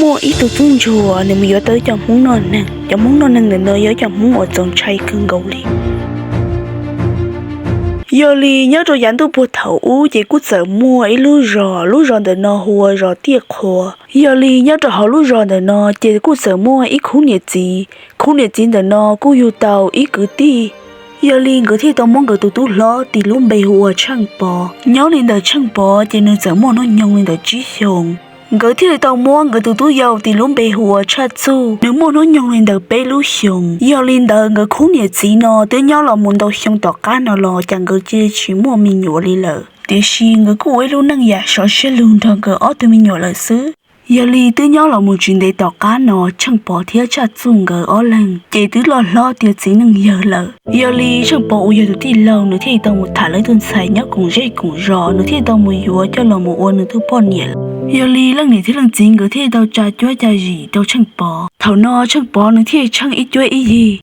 Muaj ib tug tub ntsuag nws mus yuav tau ib co hmoob noj neeg. Cov hmoob noj neeg ntawm no yog ib co hmoob uas txaus ntshai kawg nkaus li. Yog li nyob rau yav ntuj puag thaum ub ces kuj txawm muaj ib lub zos, lub zos ntawm no hu ua zos Tiaj Qhua. Yog li nyob rau hauv lub zos ntawm no ces kuj txawm muaj ib khub niam txiv. Khub niam txiv ntawm no kuj yug tau ib kwv tij. Yog li nkawd thiaj tau muab nkawd tus tub hlob tis lub npe hu ua Tsheej Pov. Nyob li ntawm Tsheej Pov ces nws txawm muaj hnub nyoog li ntawm tsib xyoos. Nkawd thiaj li tau muab nkawd tus tub yau tis lub npe hu ua Tshaj Txuj, nws muaj hnub nyoog li ntawm peb lub xyoos. Yog li ntawd nkawd khub niam txiv no twb nyob los mus ntau xyoo tom qab no los cas nkawd cia tsis muaj me nyuam li lawm. Tiam sis nkawd kuj ua ib lub neej yam sov siab lug nrog nkawd ob tug me nyuam lawm xwb. Yog li twb nyob los mus tsis ntev tom qab no Tsheej Pov thiab Tshaj Txuj nkawd ob leeg ces twb loj hlob tiav txiv neej yawg lawm. Yog li Tsheej Pov uas yog tus tij laug nws thiaj li tau mus tham lawv tus ntxhais nyob koom zej koom zos, nws thiaj li tau mus yuav coj los mus ua nws tus poj niam lawm. Yog li leej niam thiab leej txiv nkawd thiaj li tau tsa cuab tsa zim rau Tsheej Pov. Thaum no Tsheej Pov nws thiaj li tsheej ib cuab ib yig.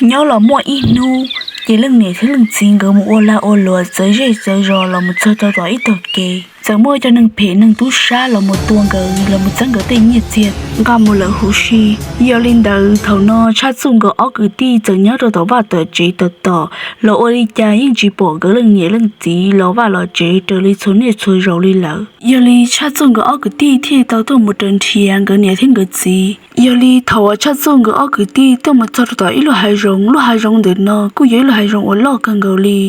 Nyob los muaj ib hnub ces leej niam thiab leej txiv nkawd mus ua lag ua luam txawv zej txawv zos los mus txog rau tom ib tog kev, txawm muaj cov neeg phem neeg tub sab los mus tua nkawd los mus txeeb nkawd tej nyiaj txiag nqa mus lawm huv si. Yog li ntawd thaum no Tshaj Txuj nkawd ob kwv tij txawm nyob rau tom vaj tom tsev tos tos los ua li cas yeej tsis pom nkawd leej niam leej txiv los vaj los tsev raws li txhua niaj txhua zaus li lawm. Yog li Tshaj Txuj nkawd ob kwv tij thiaj li tau tuaj mus raws nrhiav nkawd niam thiab nkawd txiv. Yog li thaum uas Tshaj Txuj nkawd ob kwv tij tuaj mus txog rau tom ib lub hav zoov, lub hav zoov ntawm no kuj yog ib lub hav zoov uas loj kawg nkaus li.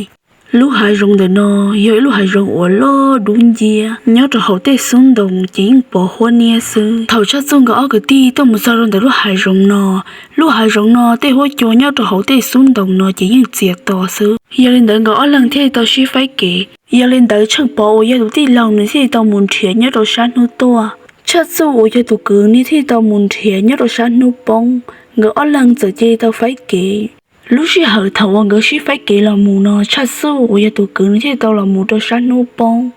Lub hav zoov ntawm no yog ib lub hav zoov uas loj dub nciab, nyob rau hauv tej xub ntoo ces yeej pov huab niab xwb. Thaum Tshaj Txuj nkawd ob kwv tij tuaj mus txog rau ntawm lub hav zoov no, lub hav zoov no tej huab cua nyob rau hauv tej xub ntoo no ces yeej txias to xwb. Yog li ntawd nkawd ob leeg thiaj li tau sib faib kev. Yog li ntawd Tsheej Pov uas yog tus tij laug nws thiaj li tau mus nrhiav nyob rau sab hnub tuaj. Tshaj Txuj uas yog tus kwv nws thiaj li tau mus nrhiav nyob rau sab hnub poob. Nkawd ob leeg txawm cia li tau faib kev. Lub sij hawm thaum uas nkawd sib faib kev los mus no Tshaj Txuj uas yog tus kwv nws thiaj li tau los mus rau sab hnub poob.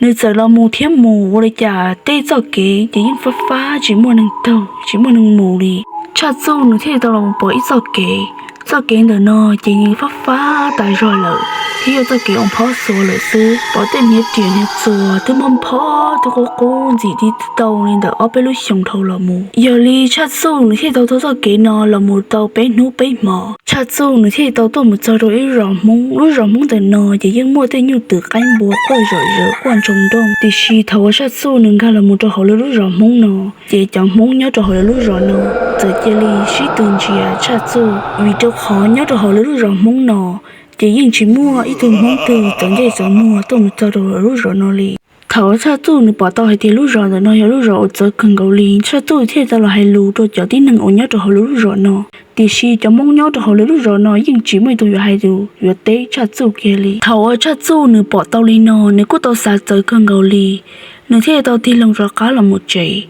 Nws txawm los mus thiab mus ua li cas tej txoj kev ces yeej fab fab tsis muaj neeg taug tsis muaj neeg mus li. Tshaj Txuj nws thiaj li tau los mus pom ib txoj kev. Txoj kev ntawm no ces yeej fab fab tas zog lawm thiab yog txoj kev uas phob xuav lawm xwb. Pom tej hniav riam hniav txuas twb mob phob twb qub qub ntxim tib tau li ntawm ob peb lub xyoos dhau los mus. Yog li Tshaj Txuj nws thiaj li tau taug txoj kev no los mus tau peb hnub peb hmo. Tshaj Txuj nws thiaj li tau tuaj mus txog rau ib lub zos Hmoob. Lub zos Hmoob ntawm no ces yeej muaj tej nyuj twm qaib npua quaj zom zaws quaj ntsoog nrooj. Tiam sis thaum uas Tshaj Txuj nws nkag los mus rau hauv lawv lub zos Hmoob no ces cov Hmoob nyob rau hauv lawv lub zos no txawm cia li sib tw ntsia Tshaj Txuj, vim rau qhov nyob rau hauv lawv lub zos Hmoob no ces yeej tsis muaj ib tug Hmoob twg txawv ntsej txawv muag tuaj mus txog rau hauv lawv lub zos no li. Thaum uas Tshaj Txuj nws pom tau hais tias lub zos ntawm no yog lub zos uas txawv kawg nkaus li, Tshaj Txuj thiaj li tau los hais lus rau cov tib neeg uas nyob rau hauv lawv lub zos no. Tiam sis cov Hmoob nyob rau hauv lawv lub zos no yeej tsis muaj ib tug yuav hais lus yuav teb Tshaj Txuj kiag li. Thaum uas Tshaj Txuj nws pom tau li no nws kuj tau xav txawv kawg nkaus li, nws thiaj li tau tig loo rov qab los mus tsev.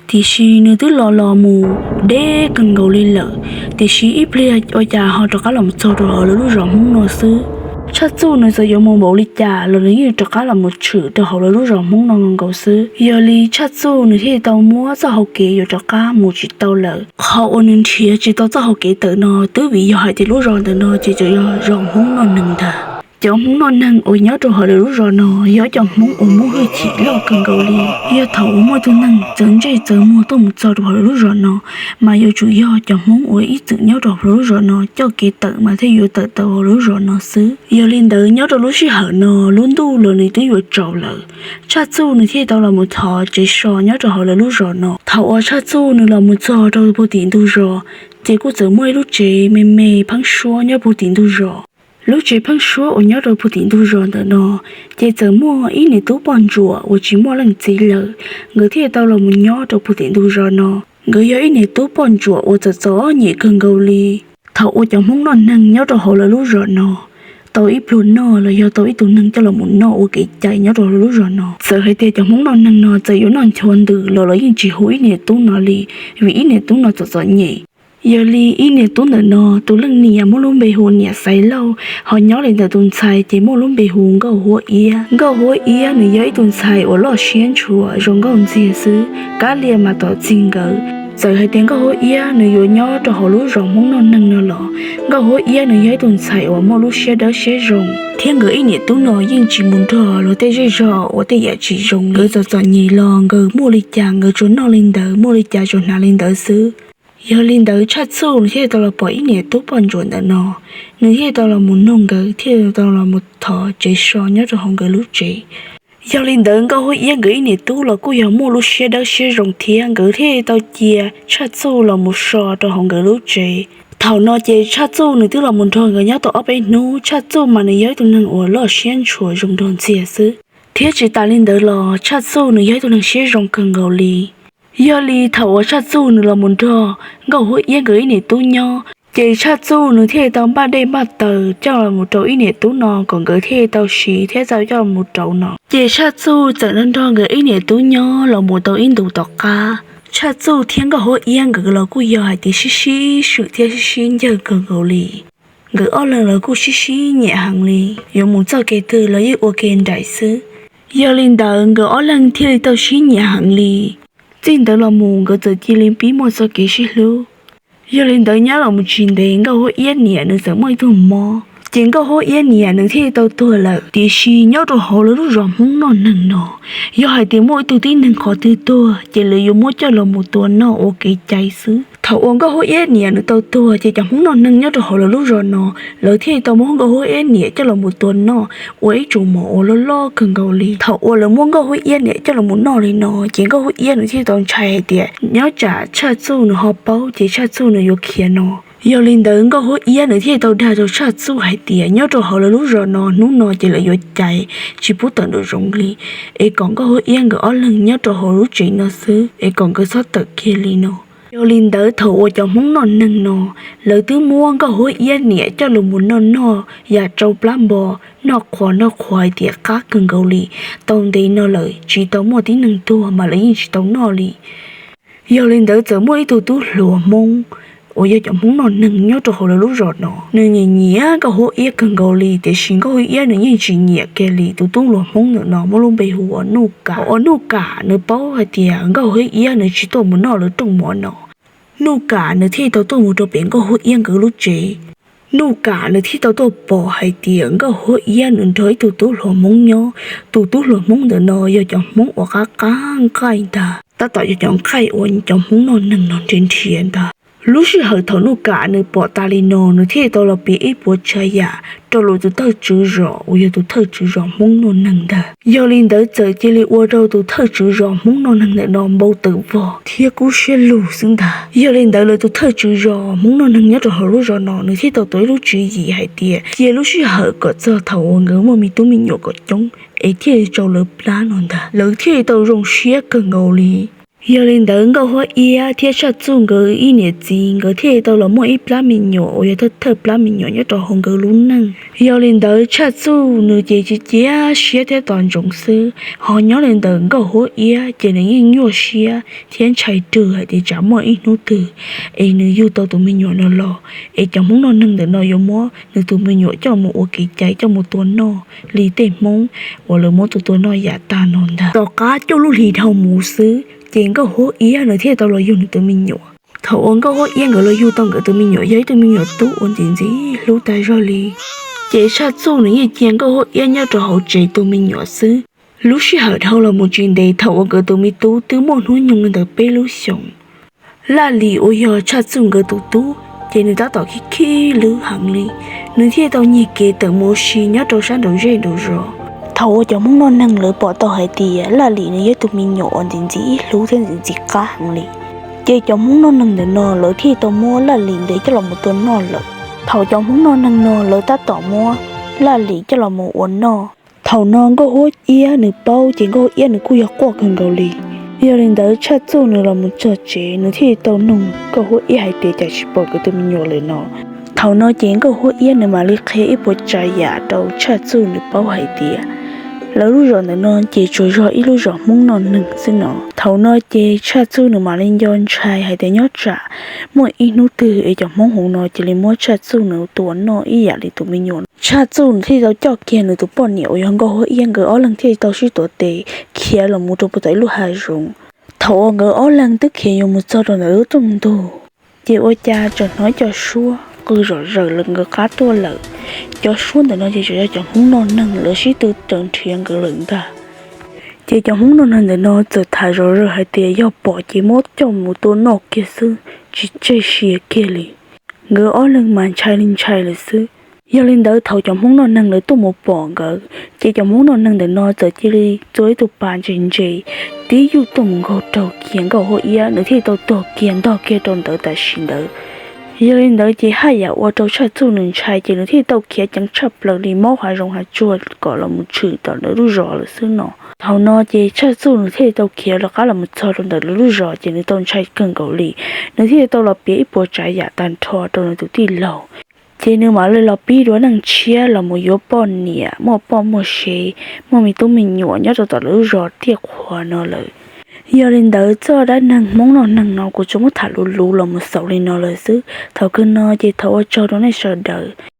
Tiam sis nws twb los los mus deb kawg nkaus li lawm, tiam sis ib pliag ua cas ho rov qab los mus txog rau hauv lawv lub zos Hmoob no xwb. Tshaj Txuj nws txawm yuav mus npaum li cas los nws yeej rov qab los mus tshwm rau hauv lawv lub zos Hmoob no nkaus xwb. Yog li Tshaj Txuj nws thiaj li tau muab txoj hau kev yuav rov qab mus tsis tau lawm. Qhov uas nws nrhiav tsis tau txoj hau kev tawm no twb vim yog hais tias lub zos ntawm no ces tseem yog zos Hmoob noj neeg ntag. Cov Hmoob noj neeg uas nyob rau hauv lawv lub zos no yog cov Hmoob uas muaj hwj chim loj kawg nkaus li. Yog thaum uas muaj tus neeg txawv ntsej txawv muag tuaj mus txog rau hauv lawv lub zos no, mas yuav tsum yog cov Hmoob uas ib txwm nyob rau hauv lawv lub zos no coj kev tawm mas thiaj yuav tawm tau hauv lawv lub zos no xwb. Yog li ntawd nyob rau lub sij hawm no lub ntuj los nws twb yuav tsaus lawm. Tshaj Txuj nws thiaj tau los mus thov tsev so nyob rau hauv lawv lub zos no. Thaum uas Tshaj Txuj nws los mus txog rau puag tim ntug zos, ces kuj txawm muaj ib lub tsev me me pheeb suab nyob puag tim ntug zos. Lub tsev pheeb suab uas nyob rau puag tim ntug zos ntawm no, ces txawm muaj ib niam tub poj ntsuam uas tsis muaj leej txiv lawm, nkawd thiaj tau los mus nyob rau puag tim ntug zos no. Nkawd yog ib niam tub poj ntsuam uas txom txom nyem kawg nkaus li. Thaum uas cov Hmoob noj neeg nyob rau hauv lawv lub zos no tau ib pluag noj los yog tau ib tug neeg coj los mus noj ua kev cai nyob rau hauv lawv lub zos no, txawm hais tias cov Hmoob noj neeg no txawm yuav noj nchuav ntws los lawv yeej tsis hu ib niam tub no li, vim ib niam tub no txom txom nyem. Yog li ib niam tub ntawm no tus leej niam muaj lub npe hu niam Xaiv Lauj, ho nyob li ntawm tus ntxhais ces muaj lub npe hu Nkauj Huab Iab. Nkauj Huab Iab nws yog ib tug ntxhais uas loj siab ntshua zoo nkauj ntxiag xwb, kab lia mas tom txig nkawd. Txawm hais tias Nkauj Huab Iab nws yuav nyob rau hauv lub zos Hmoob noj neeg no los Nkauj Huab Iab nws yog ib tug ntxhais uas muaj lub siab dawb siab zoo, thiab nkawd ib niam tub no yeej tsis mus nrog luag tej zej zog ua tej yam tsis zoo. Nkawd txom txom nyem los nkawd muaj li cas nkawd tsuas noj li ntawd, muaj li cas tsuas hnav li ntawd xwb. Yog li ntawd Tshaj Txuj nws thiaj tau los pom ib niam tub poj ntsuam ntawm no, nws thiaj tau los mus nug nkawd thiaj tau los mus thov tsev so nyob rau hauv nkawd lub tsev. Yog li ntawd Nkauj Huab Iab nkawd ib niam tub los kuj yog muaj lub siab dawb siab zoo thiab, nkawd thiaj tau cia Tshaj Txuj los mus so rau hauv nkawd lub tsev. Thaum no ces Tshaj Txuj nws twb los mus nrog nkawd nyob tau ob peb hnub. Tshaj Txuj mas nws yog ib tug neeg uas loj siab ntshua zoo nraug ntxiag xwb, thiab tsis tas li ntawd los Tshaj Txuj nws yog ib tug neeg siab zoo kawg nkaus li. Yog li thaum uas Tshaj Txuj nws los mus nrog Nkauj Huab Iab nkawd ib niam tub nyob, ces Tshaj Txuj nws thiaj tau npaj dej npaj taws coj los mus rau ib niam tub no kom nkawd thiaj tau siv thiab tau coj los mus rauv no. Ces Tshaj Txuj txawm nrog nkawd ib niam tub nyob los mus tau ib ntus tom qab, Tshaj Txuj thiab Nkauj Huab Iab nkawd los kuj yog hais tias sib sib swm thiab sib sib ncawg kawg nkaus li. Nkawd ob leeg los kuj sib sib nyiam heev li, yuav mus txoj kev twg los yeej ua ke nraim xwb. Yog li ntawd nkawd ob leeg thiaj li tau sib nyiam heev li. Txij ntawd los mus nkawd txawm cia li pib muaj txoj kev sib hlub. Yog li ntawd nyob los mus tsis ntev Nkauj Huab Iab niam nws txawm muaj ib tug mob, ces Nkauj Huab Iab niam nws thiaj tau tuag lawm. Tiam sis nyob rau hauv lawv lub zos Hmoob noj neeg no, yog hais tias muaj ib tug tib neeg qhov twg tuag ces lawv yuav muab coj los mus tua noj ua kev cai xwb. Thaum uas Nkauj Huab Iab niam nws tau tuag ces cov Hmoob noj neeg nyob rau hauv lawv lub zos no, lawv thiaj tau muab Nkauj Huab Iab niam coj los mus tua noj ua ib tsum mov uas loj loj kawg nkaus li. Thaum uas lawv muab Nkauj Huab Iab niam coj los mus noj li no ces Nkauj Huab Iab nws thiaj tau ntshai hais tias nyob tsam Tshaj Txuj nws ho paub ces Tshaj Txuj nws yuav khiav no. Yog li ntawd Nkauj Huab Iab nws thiaj tau dag rau Tshaj Txuj hais tias nyob rau hauv lawv lub zos no hnub no ces lawv yuav cais tsis pub tawm nraum zoov li, es kom Nkauj Huab Iab nkawd ob leeg nyob rau hauv lub tsev no xwb es kom nkawd txhob tawm kiag li no. Yog li ntawd thaum uas cov Hmoob noj neeg no, lawv twb muab Nkauj Huab Iab niam coj los mus noj noj yam tsau plab npo, noj qhuas noj qhuas hais tias qab kawg nkaus li. Tau ntev no lawm tsis tau muaj tib neeg tuag mas lawv yeej tsis tau noj li. Yog li ntawd txawm muaj ib tug tub hluas Hmoob uas yog cov Hmoob noj neeg nyob rau hauv lawv lub zos no, nws nyiam nyiam Nkauj Huab Iab kawg nkaus li, tiam sis Nkauj Huab Iab nws yeej tsis nyiam kiag li tus tub hluas Hmoob ntawm no muaj lub npe hu ua Nuj Kam. Uas Nuj Kam nws paub hais tias Nkauj Huab Iab nws tsis tuaj mus noj lawv rooj mov no, Nuj Kam nws thiaj tau tuaj mus rau pem Nkauj Huab Iab nkawd lub tsev. Nuj Kam nws thiaj tau tuaj pom hais tias Nkauj Huab Iab nws nrog ib tug tub hluas Hmoob nyob. Tus tub hluas Hmoob ntawm no yog cov Hmoob uas qab qab nqaij ntag, tab tom yog cov nqaij uas cov Hmoob noj neeg no nrhiav nrhiav ntag. Lub sij hawm thaum Nuj Kam nws pom tas li no nws thiaj tau los piav ib puas tsav yam rau lawv tus thawj tswv zos uas yog tus thawj tswv zos Hmoob noj neeg ntag. Yog li ntawd txawm cia li ua rau tus thawj tswv zos Hmoob noj neeg ntawm no npau taws vog thiab kub siab lug xwb ntag. Yog li ntawd lawv tus thawj tswv zos Hmoob noj neeg nyob rau hauv lub zos no nws thiaj tau tuav ib lub tswv yim hais tias cia lub sij hawm kom txog thaum uas nkawd muaj me tub me nyuam kom coob es thiaj li rau lawv plab no ntag, lawv thiaj li tau zoo siab kawg nkaus li. Yog li ntawd Nkauj Huab Iab thiab Tshaj Txuj nkawd ib niam txiv nkawd thiaj li tau los muaj ib plab me nyuam uas yog thawj thawj plab me nyuam nyob rau hauv nkawd lub neej. Yog li ntawd Tshaj Txuj nws ces cia cia siab thiab tos ntsoov xwb, ho nyob li ntawm Nkauj Huab Iab ces nws yeej nyuaj siab thiab ntshai rwg hais tias tsam muaj ib hnub twg es nws yug tau tus me nyuam no los es cov Hmoob noj neeg ntawm no yuav muab nws tus me nyuam coj mus ua kev cai coj mus tua noj li tej Hmoob uas lawv muab tua tua noj yam tag no ntag. Tom qab cuaj lub hlis dhau mus xwb ces Nkauj Huab Iab nws thiaj tau los yug nws tus me nyuam. Thaum uas Nkauj Huab Iab nkawd los yug tau nkawd tus me nyuam yog ib tug me nyuam tub uas ntxim ntxim hlub tas zog li, ces Tshaj Txuj nws yeej cia Nkauj Huab Iab nyob rau hauv tsev tu me nyuam xwb. Lub sij hawm dhau los mus tsis ntev thaum uas nkawd tus me tub twb muaj hnub nyoog li ntawm peb lub xyoos, Laj Lim uas yog Tshaj Txuj nkawd tus tub ces nws tab tom khib khib lwb heev li, nws thiaj tau nyiag kev tawm mus ua si nyob rau sab nraum zej nraum zos. Thaum uas cov Hmoob noj neeg lawv pom tau hais tias Laj Lim nws yog tus me nyuam uas ntxim ntxim hlub thiab ntxim ntxim qab heev li, ces cov Hmoob noj neeg ntawm no lawv thiaj tau muab Laj Lim ntes coj los mus tua noj lawm. Thaum cov Hmoob noj neeg no lawv tab tom muab Laj Lim coj los mus ua noj, thaum no Nkauj Huab Iab nws paub ces Nkauj Huab Iab nws kuj yog quaj kawg nkaus li. Yog li ntawd Tshaj Txuj nws los mus txog tsev nws thiaj li tau nug Nkauj Huab Iab hais tias cas tsis pom nkawd tus me nyuam lawm no. Thaum no ces Nkauj Huab Iab nws mam li qhia ib puas tsav yam rau Tshaj Txuj nws paub hais tias lawv lub zos ntawm no ces tsuas yog ib lub zos Hmoob noj neeg xwb no. Thaum no ces Tshaj Txuj nws mam li nco ntshai hais tias nyob tsam muaj ib hnub twg es cov Hmoob hauv no cia li muab Tshaj Txuj nws tua noj ib yam li tus me nyuam. Tshaj Txuj nws thiaj tau coj kiag nws tus poj niam uas yog Nkauj Huab Iab nkawd ob leeg thiaj tau sib tuav tes khiav los mus rau puag tom ib lub hav zoov. Thaum uas nkawd ob leeg twb khiav yuav mus txog rau ntawm lub rooj ntug, ces ua cas tseem hnov cov suab qw zom zaws lawm nkawd qab tuaj lawm. Cov suab ntawm no ces tseem yog cov Hmoob noj neeg lawv sib tw raws nrhiav nkawd lawm ntag. Ces cov Hmoob noj neeg ntawm no txawm tham zom zaws hais tias yog pom ces muab coj mus tua noj kiag xwb, tsis tseg sia kiag li. Nkawd ob leeg mas ntshai li ntshai lawm xwb. Yog li ntawd thaum cov Hmoob noj neeg lawv tuaj mus pom nkawd, ces cov Hmoob noj neeg ntawm no txawm cia li txua ib tug pas ntse ntse, tib yuj tuaj mus nkaug raug kiag nkauj hauv iab, nws thiaj tau tuag kiag ntog kiag rau ntawd tam sim ntawd. Yog li ntawd ces haj yam ua rau Tshaj Txuj nws ntshai, ces nws thiaj tau khiav ceev tshaj plaws li maub hav zoov hav tsuag kom los mus tshwm tom lawv lub zos lawm xwb no. Thaum no ces Tshaj Txuj nws thiaj tau khiav los qab los mus txog rau ntawm lawv lub zos, ces nws tau ntshai kawg nkaus li. Nws thiaj tau los piav ib puas tsav yam tag nrho rau nws tus tij laug. Ces nws mam li los pib dua neej tshiab los mus yuav poj niam, muaj poj muaj sev, muaj me tub me nyuam nyob rau tom lawv lub zos tiaj qhua no lawm. Yog li ntawd txoj dab neeg Hmoob noj neeg no kuv tsuas muab tham luv luv los mus xaus li no lawm xwb. Thaum kawg no ces thov ua tsaug rau nej sawv daws.